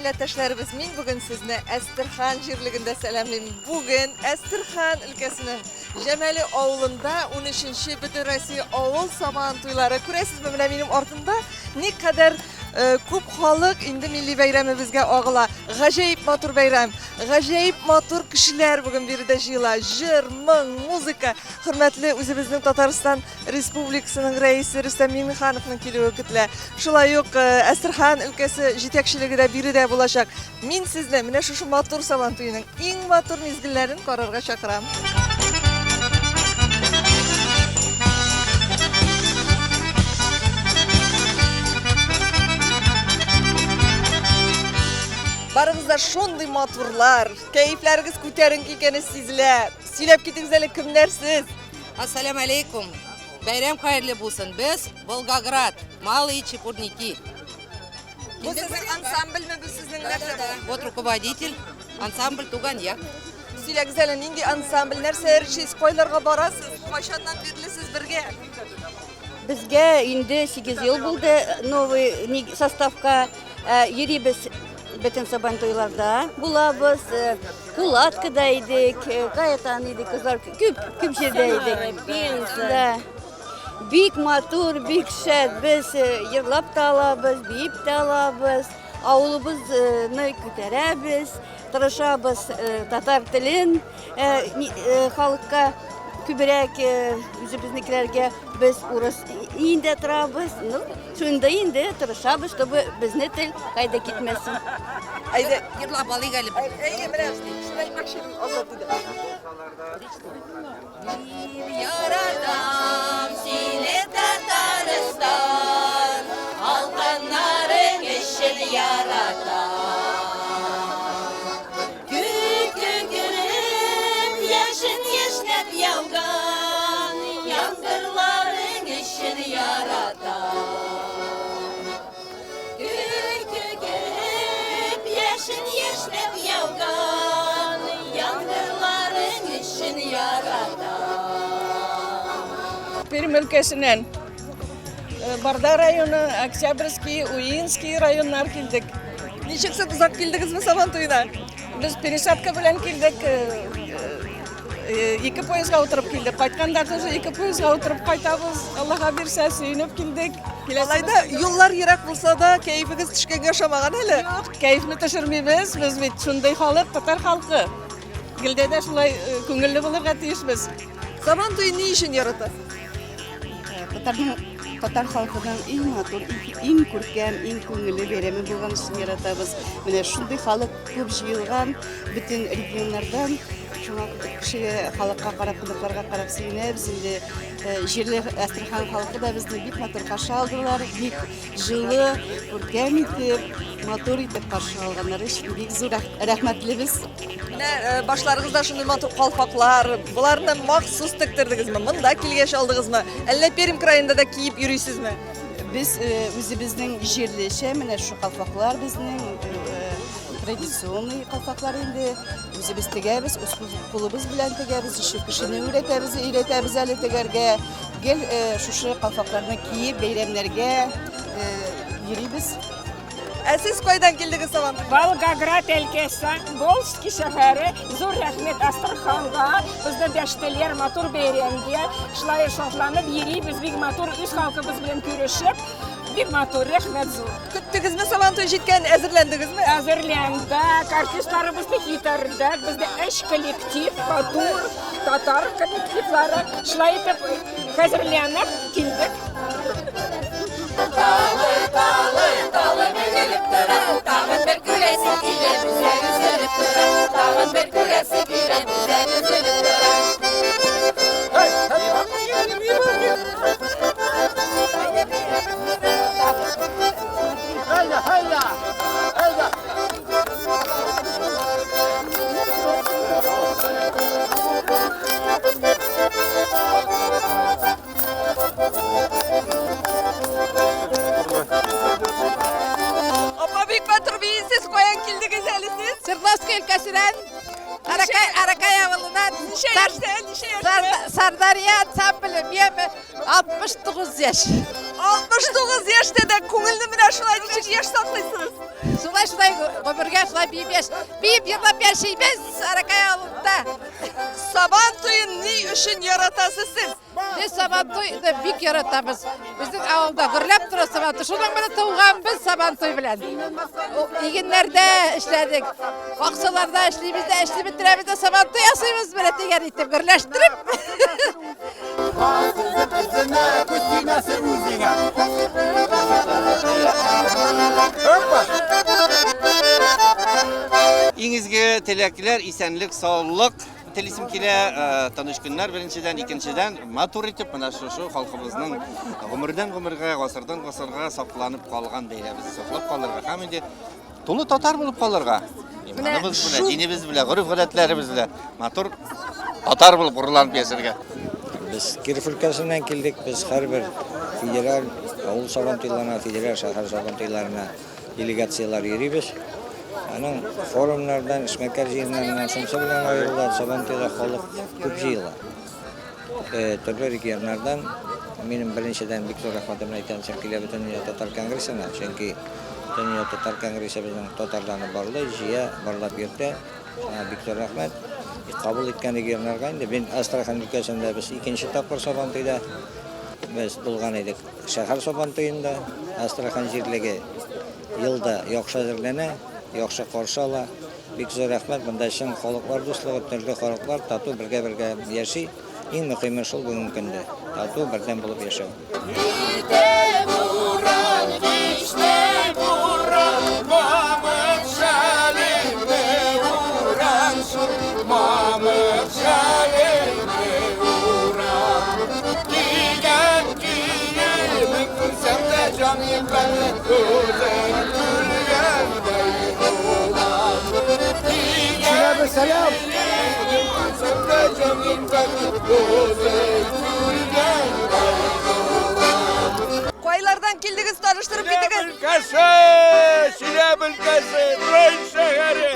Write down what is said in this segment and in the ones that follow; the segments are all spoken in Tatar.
милләттәшләребез, мин бүген сезне Әстерхан җирлегендә сәламлим. Бүген Әстерхан өлкәсенең Җәмәле авылында 13-нче Бөтенроссия авыл сабан туйлары. Күрәсезме, менә минем артымда никадәр э, күп халык инде милли бәйрәмебезгә агыла. Гаҗәеп матур бәйрәм, гаҗәеп матур кешеләр бүген биредә җыела. Җыр, моң, музыка. Хөрмәтле үзебезнең Татарстан Республикасының рәисе Рөстәм Миңнехановның килүе көтелә. Шулай ук э, Әстерхан өлкәсе җитәкчелеге дә биредә булачак. Мин сезне менә шушы матур Сабан туеның иң матур мизгелләрен карарга чакырам. Барыгыз да шундый матурлар, кәефләрегез күтәренке икәне сизелә. Сөйләп китегез әле, кемнәр сез? Ассалям алейкум. Бәйрәм хәерле булсын. Без Волгоград, Малые Чепурники. Бу сезнең ансамбльме, бу сезнең нәрсә бу? Вот руководитель ансамбль Туган як. Сөйләгез әле, нинди ансамбль, нәрсә эшлисез, кайларга барасыз, кайчаннан бирле сез бергә? Безгә инде 8 ел булды новый составка. Э, йөрибез бөтен сабантуйларда булабыз. Э, Кулаткада идек, э, Каятан идек, кызлар күп күп җирдә идек. Пенза. Да. Бик матур, бик шәп. Без йырлап та алабыз, биеп тә алабыз. Авылыбызны күтәрәбез, тырышабыз татар телен халыкка күбрәк үзебезнекеләргә без урыс инде торабыз. Ну, шунда инде тырышабыз, чтобы безне тел кайда китмәсен. Әйдә, Йырлап алыйк әле бер. әйе, менә шуны әйтмәкче идем, Азат иде. Яратам сине, Татарстан, Алканнарың өчен яратам. Күк күкрәп, яшен яшьнәп яуган яңгырларың өчен яратам. Күк күкрәп, яшен яшьнәп яуган яңгырларың өчен яратам. Пермь өлкәсеннән э, Барда районы, Октябрьский, Уинский районнар килдек. Ничек сез озак килдегезме Сабан туена? Без пересадка белән килдек. Э, э, ике поездга утырып килдек. Кайтканда тоже ике поездга утырып кайтабыз. Аллаһа бирсә, сөенеп килдек. Алай да юллар ерак булса да, кәефегез төшкәнгә ошамаган әле. Юк, кәефне төшермибез. Без бит шундый халык, татар халкы. Гелдә дә шулай э, күңелле булырга тиешбез. Сабан туен ни өчен яратасыз? Татарның татар халкының иң матур, иң күркәм, иң күңелле бәйрәме булган өчен яратабыз. Менә шундый халык күп җыелган бөтен регионнардан. Шуңа кешегә халыкка карап, кунакларга карап сөенәбез инде. Э, җирле Әстерхан халкы да безне бик матур каршы алдылар, бик җылы, күркәм итеп, матур итеп каршы алганнары өчен бик зур рәхмәтлебез. Менә э, башларыгызда шундый матур калфаклар, боларны махсус тектердегезме? Монда килгәч алдыгызмы? Әллә Пермь краенда да киеп йөрисезме? Без э, үзебезнең җирлечә менә шу калфаклар безнең традиционный калфаклар инде. Үзебез тегәбез, үз кулыбыз белән тегәбез, еще кешене өйрәтәбез, өйрәтәбез әле тегәргә. Гел э, шушы калфакларны киеп бәйрәмнәргә э, йөрибез. Ә сез кайдан килдегез Сабан? Волгоград өлкәсе, Волжский шәһәре. Зур рәхмәт Астраханга. Безне дәштеләр матур бәйрәмгә. Шулай шатланып йөрибез, бик матур үз халкыбыз белән күрешеп. Бик матур, рәхмәт зур. Көттегезме Сабантуй җиткән, әзерләндегезме? Әзерләндек, артистларыбызны китердек. Бездә өч коллектив, матур татар коллективлары. Шулай итеп, хәзерләнеп килдек. Талы, талы, талы бөгелеп тора, тагын бер күрәсе килә, үзәк өзелеп тора, тагын бер күрәсе килә, үзәк өзелеп тора. Апа бик матур биисез, каян килдегез әле сез? Свердловск өлкәсеннән Аракай, Аракай авылыннан Ничә яшьтә, ничә яшьтә? Сардария ансамбле, мен 69 яшь. 69 яшьтә дә күңелне менә шулай ничек яшь саклыйсыз? Шулай шулай гомергә шулай биеп яшь. Биеп йырлап яшибез Аракай авылында. Сабан туен ни өчен яратасыз сез? Без Сабантуйны бик яратабыз. Безнең авылда гөрләп тора Сабантуй. Шуның белән туганбыз Сабантуй белән. Игеннәрдә эшләдек. Бакчаларда эшлибез дә, эшләп бетерәбез дә Сабантуй ясыйбыз менә дигән итеп гөрләштереп. Иң изге теләкләр, исәнлек, саулык телисем килә, тыныч көннәр беренчедән, икенчедән, матур итеп менә шушы халкыбызның гомердән гомергә, гасырдан гасырга сакланып калган бәйрәмебезне саклап калырга һәм инде тулы татар булып калырга. Иманыбыз белән, динебез белән, гореф-гадәтләребез белән матур татар булып горурланып яшәргә. Без Киров өлкәсеннән килдек. Без һәрбер федераль авыл сабантуйларына, федераль шәһәр сабантуйларына делегацияләр йөрибез. Аның форумнардан, эшмәкәр җыеннарыннан шунысы белән аерыла, Сабантуйда халык күп җыела. Э, төрле регионнардан минем беренчедән бик зур рәхмәтемне әйтәсем килә Бөтендөнья татар конгрессына, чөнки Бөтендөнья татар конгрессы безнең татарларны барлый, җыя, барлап йөртә. Шуңа бик зур рәхмәт. Кабул иткән регионнарга инде мин Астрахань өлкәсендә без икенче тапкыр Сабантуйда без булган идек. Шәһәр Сабантуенда Астрахань җирлеге ел да яхшы әзерләнә, яхшы каршы ала. Бик зур рәхмәт, монда чын халыклар дуслыгы, төрле халыклар тату бергә-бергә яши. Иң мөһиме шул бүгенге көндә, тату, бердәм булып яшәү. Иртә буран, кичтә буран, мамык шәлеңне уран шул, мамык шәлеңне уран. Кигән киемен күрсәм дә җаным белән үзең күргәндәй булам. Кигән киемен күрсәм дә җаным белән үзең күргәндәй булам. Кайлардан килдегез, таныштырып китегез. Өлкәсе, Чиләбе өлкәсе, Район шәһәре.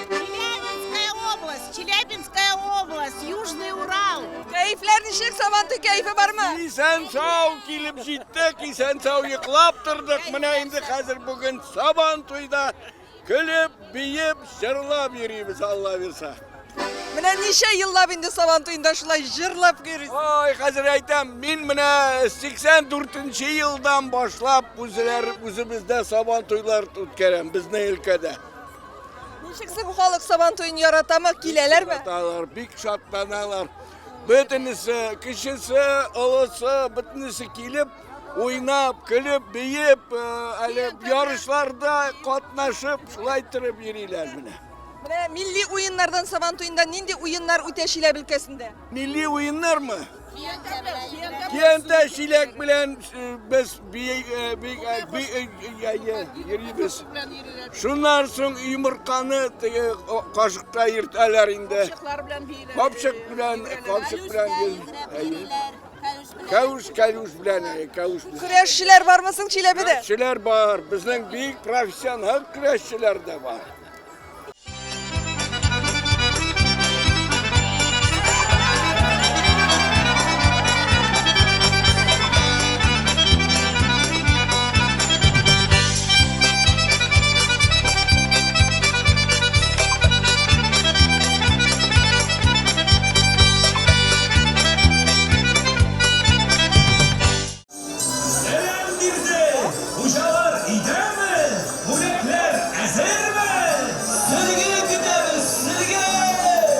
Челябинская область, Челябинская область, Южный Урал. Кәефләр ничек, Сабантуй кәефе бармы? Исән сау килеп җиттек, исән сау йоклап тордык. Менә инде хәзер бүген Сабан туйда көлеп, биеп, җырлап йөрибез, Алла бирса. Менә ничә еллап инде Сабан туенда шулай җырлап йөрисез? Ой, хәзер әйтәм, мин менә 84 елдан башлап үзләр үзебездә Сабан туйлар үткәрәм безнең өлкәдә. Ничек соң халык Сабан туен яратамы, киләләрме? Яраталар, бик шатланалар. Бөтенесе, кечесе, олысы, бөтенесе килеп, уйнап, көлеп, биеп, әле ярышларда катнашып, шулай торып йөриләр менә. Менә милли уеннардан Сабан туенда нинди уеннар үтә Чиләбе өлкәсендә? Милли уеннармы? Киянтә чиләк белән без йөрибез. Шуннан соң йомырканы теге кашыкта йөртәләр инде. Капчык белән, капчык белән Кәвеш, кәлүш белән, кәвеш белән. Көрәшчеләр бармы соң Чиләбедә? Көрәшчеләр бар. Безнең бик профессионал көрәшчеләр дә бар. Сәлам бирде! Хуҗалар өйдәме? Бүләкләр әзерме? Сөлге көтәбез, сөлге!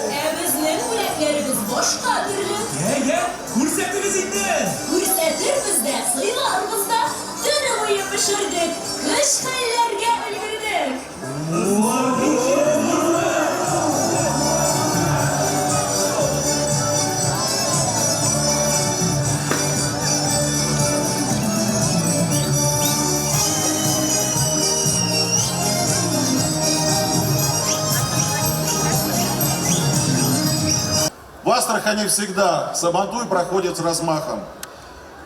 Ә безнең бүләкләребез башка төрле. Йә, йә, күрсәтегез инде! Күрсәтербез дә, сыйларбыз да. Төне буе пешердек, көч-хәлләргә өлгердек. В Астрахани всегда Сабантуй проходит с размахом.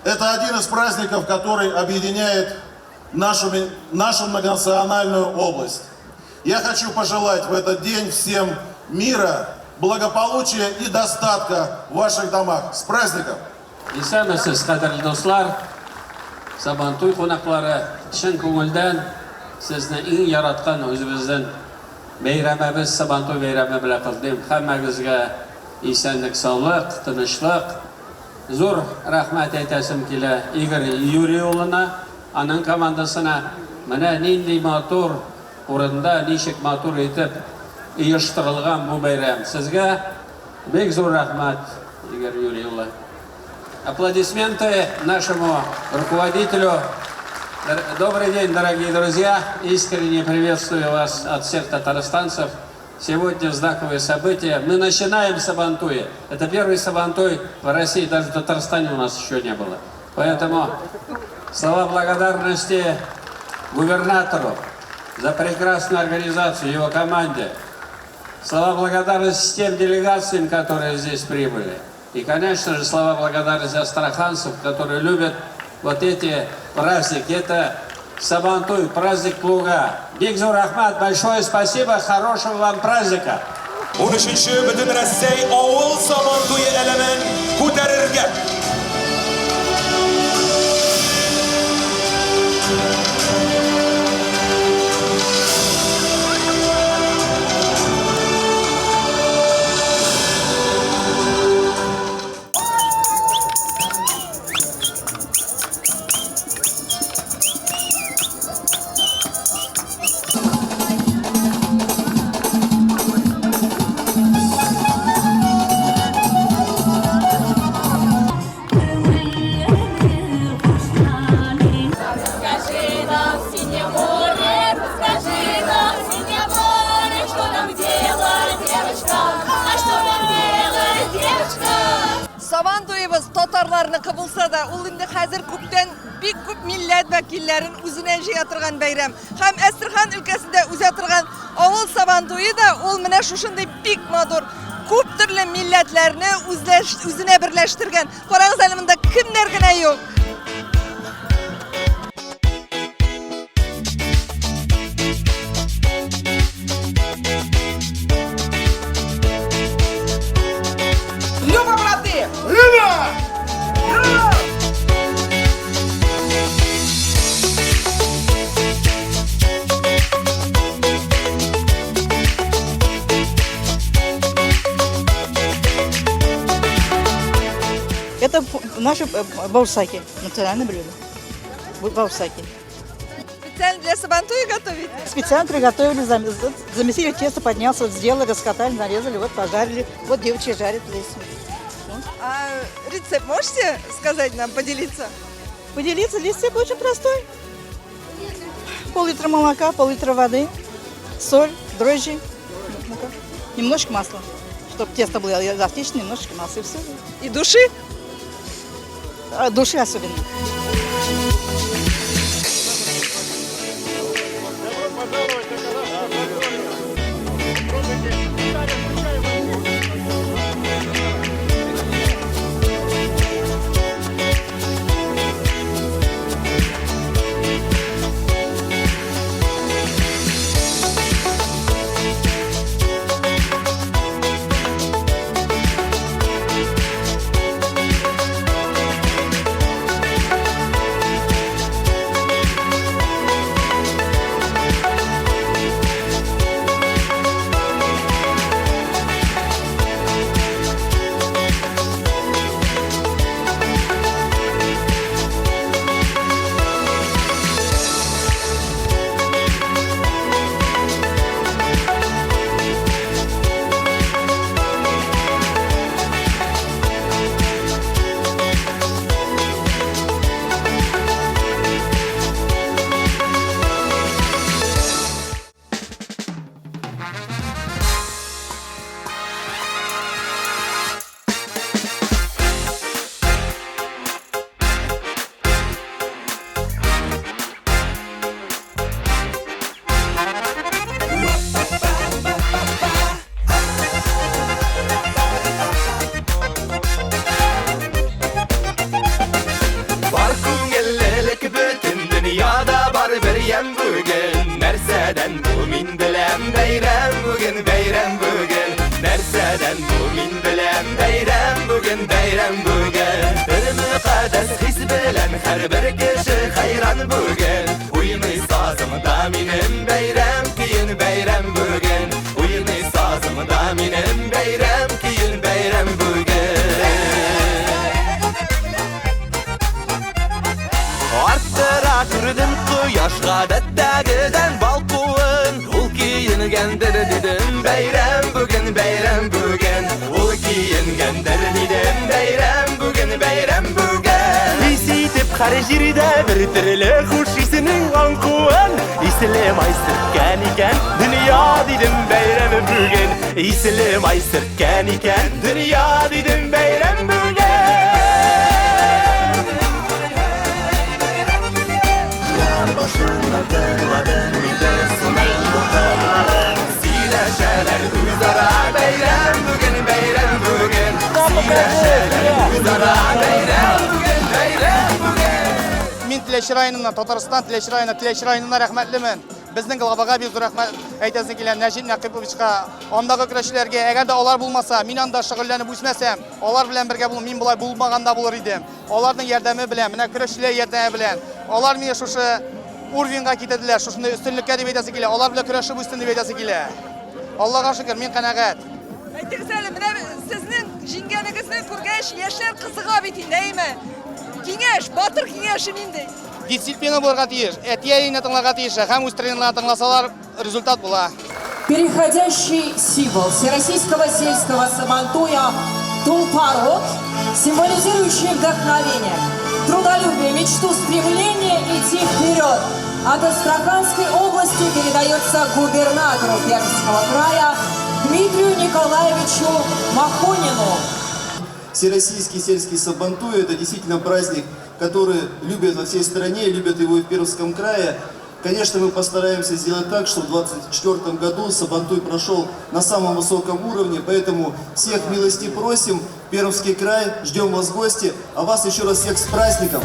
Это один из праздников, который объединяет нашу, нашу многонациональную область. Я хочу пожелать в этот день всем мира, благополучия и достатка в ваших домах. С праздником! Исәнмесез, кадерле дуслар, Сабантуй кунаклары, чын күңелдән сезне иң яраткан үзебезнең бәйрәмебез Сабантуй бәйрәме белән котлыйм. Һәммәгезгә исәнлек-саулык, тынычлык. Зур рәхмәт әйтәсем килә Игорь Юрий улына, аның командасына. Менә нинди матур урында, ничек матур итеп оештырылган бу бәйрәм. Сезгә бик зур рәхмәт, Игорь Юрий улы. Аплодисменты нашему руководителю. Добрый день, дорогие друзья. Искренне приветствую вас от всех татарстанцев. Сегодня знаковое событие. Мы начинаем Сабантуи. Это первый Сабантуй в России, даже в Татарстане у нас еще не было. Поэтому слова благодарности губернатору за прекрасную организацию, его команде. Слова благодарности тем делегациям, которые здесь прибыли. И, конечно же, слова благодарности астраханцев, которые любят вот эти праздники. Это Сабантуй, праздник плуга. Бик зур рәхмәт, большое спасибо, хорошего вам праздника. 13нче Бөтенрәсәй авыл Сабантуе әләмен күтәрергә! Расскажи нам, синее море, расскажи нам, синее море, что нам делать, девочка, а что нам делать, девочка? Сабан туебыз татарларныкы булса да, ул инде хәзер күптән бик күп милләт вәкилләрен үзенә җыя торган бәйрәм. Һәм Әстерхан өлкәсендә уза торган авыл Сабан туе да ул менә шушындый бик матур, күп төрле милләтләрне үзләш, үзенә берләштергән. Карагыз әле монда кемнәр генә юк. Люба, браты! Люба! Это наши баурсаки, национальное блюдо. Баурсаки. Специально для Сабантуя готовите? Специально приготовили, замесили тесто, поднялся, сделали, раскатали, нарезали, вот пожарили. Вот девочки жарят здесь. А рецепт можете сказать нам, поделиться? Поделиться рецепт очень простой. Пол-литра молока, пол-литра воды, соль, дрожжи, мука, немножко масла. Чтобы тесто было эластичное, немножечко масла и все. И души? А, души особенно. Һәрбер кеше хәйран бүген. Уйный сазымда минем бәйрәм көен, бәйрәм бүген. Уйный сазымда минем бәйрәм көен, бәйрәм бүген. Арттыра күрдем кояш гадәттәгедән балкуын. Ул киенгәндер дидем, бәйрәм бүген, бәйрәм бүген. Ул киенгәндер дидем, бәйрәм бүген, бәйрәм бүген. Ис итеп һәр җирдә бер төрле хуш исенең аңкуын. Исле май сөрткән икән, дөнья дидем, бәйрәм бүген. Исле май сөрткән икән, дөнья дидем, бәйрәм бүген. Яр башында тыңладым инде суның дулкыннарын. Сөйләшәләр үзара бәйрәм бүген, бәйрәм бүген. Сөйләшәләр үзара бәйрәм бүген, бәйрәм бүген. Мин Теләче районыннан, Татарстан Теләче районы, Теләче районына рәхмәтлемен. Безнең главага бик зур рәхмәт әйтәсем килә, Нәҗип Нәкыйповичка, андагы көрәшчеләргә. Әгәр дә алар булмаса, мин анда шөгыльләнеп үсмәсәм, алар белән бергә булып, мин болай булмаган да булыр идем. Аларның ярдәме белән, менә көрәшчеләр ярдәме белән, алар мине шушы уровеньга китерделәр, шушындый өстенлеккә дип әйтәсе килә, алар белән көрәшеп үстем дип әйтәсе килә. Аллага шөкер, мин канәгать. Әйтегез әле, менә сезнең җиңгәнегезне күргәч, яшьләр кызыга бит инде, әйме? Киңәш, батыр киңәше нинди? Дисциплина булырга тиеш, әти-әнине тыңларга тиеш һәм үз тренерларны тыңласалар, результат була. Переходящий символ Всероссийского сельского сабантуя Тулпар-от, символизирующий вдохновение, трудолюбие, мечту, стремление идти вперед, от Астраханской области передается губернатору Пермского края Дмитрию Николаевичу Махонину. Всероссийский сельский сабантуй – это действительно праздник, который любят во всей стране, любят его и в Пермском крае. Конечно, мы постараемся сделать так, чтобы в 2024 году Сабантуй прошел на самом высоком уровне, поэтому всех милости просим, Пермский край, ждем вас в гости, а вас еще раз всех с праздником!